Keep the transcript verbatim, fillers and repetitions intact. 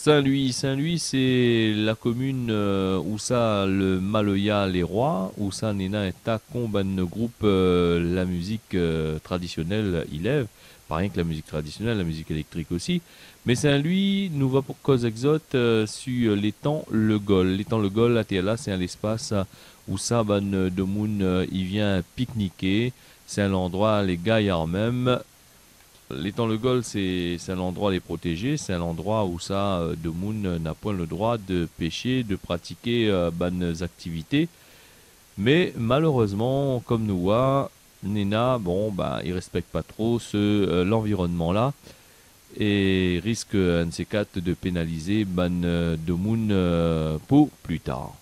Sin-Lwi, Sin-Lwi, sé la komine, euh, ousa le maloya lé rwa, ousa néna in ta konm bann group, euh, la mizik, euh, tradisionèl i lèv, pa rienk la mizik tradisionèl, la mizik éléktrik osi. Mé Sin-Lwi, nou va pou koz èk zot, euh, su, euh, létan Le Gol. Létan Le Gol, atèr la, sé in léspas, euh, ousa bann, euh, domoun, euh, i vien pikniké. Sé in landrwa lé gayar mèm. Létan Le Gol, sé, sé in landrwa lé protéjé, sé in landrwa ousa, euh, domoun, euh, na poin le drwa de péshé, de pratiké, euh, bann aktivité. Mé malérezman, konm nou voi, néna, bon, ba, i rèspèk pa tro se, euh, lanvironnman-la é risk, euh, inn de sé kat de pénalizé bann, euh, domoun, euh, pou pli tar.